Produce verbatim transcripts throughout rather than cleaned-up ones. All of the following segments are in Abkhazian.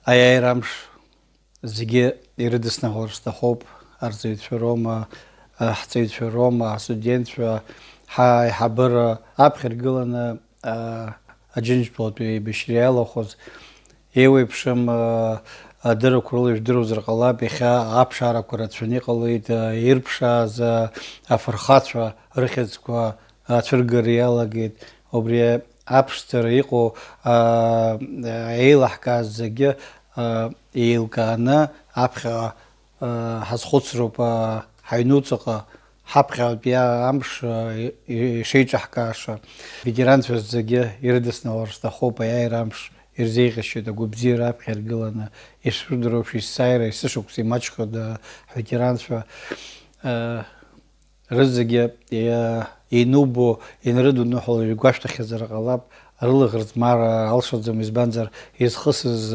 Аиааира амш зегьы ирыдысныҳәалар сҭахуп, арҵаҩцәа роума, ҳҵаҩцәа роума, астудентцәа, ҳаиҳабыра аԥхьа иргыланы Аџьынџьтәылатәи еибашьра иалахәыз еиуеиԥшым адыррақәа рыла ижәдыруазар ҟалап, иахьа аԥшаарақәа рацәаны иҟалеит, ирԥшааз афырхацәа рыхьӡқәа ацәыргара иалагеит. Убри аԥшӡара иҟоу еилаҳкааз зегьы еилкааны аԥхьаҟа ҳазхәыцроуп, ҳаҩнуҵаҟа ҳаԥхьаҟатәи амш ишеиҿаҳкааша. Ветеранцәа зегьы ирыдысныҳәалар сҭахуп, аиааира амш ирзеиӷьасшьоит агәабзиара аԥхьа иргыланы, ишәырдыруеиԥш, есааира есышықәса имаҷхоит аветеранцәа. Рызегьы инубо, инрыдуныҳәало игәашәҭахьазар ҟалап, рылаӷырӡ маара алшаӡом, избанзар, изхысыз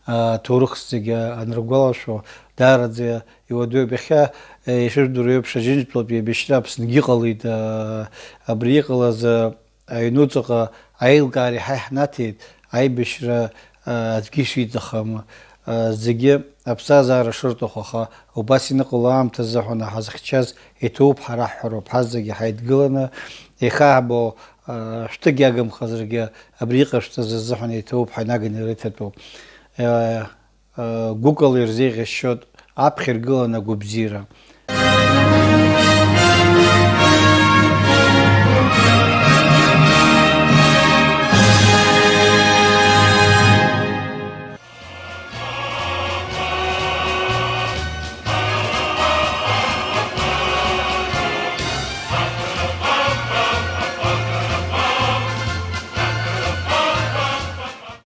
аҭоурых зегьы аныргәалашәо, даараӡа иуадаҩуп. Иахьа ишәырдыруеиԥш, Аџьынџьтәылатәи еибашьра Аԥсныгьы иҟалеит, абри иҟалаз аҩнуҵаҟа аилкаара иаҳа иаҳнаҭеит, аибашьра аӡәгьы ишиҭахым, зегьы аԥсҭазаара шырҭаху, аха убас ианыҟало аамҭазы ҳәа ҳазхьчаз иҭоуп, ҳара ҳҳәароуп, ҳазегьы ҳаидгыланы, иахьаҳбо шәҭык иагымхазаргьы, абри иҟашәҵаз азыҳәан иҭоуп ҳәа инаганы ирыҭатәуп. Гәыкала ирзеиӷьасшьоит аԥхьа иргыланы агәабзиара.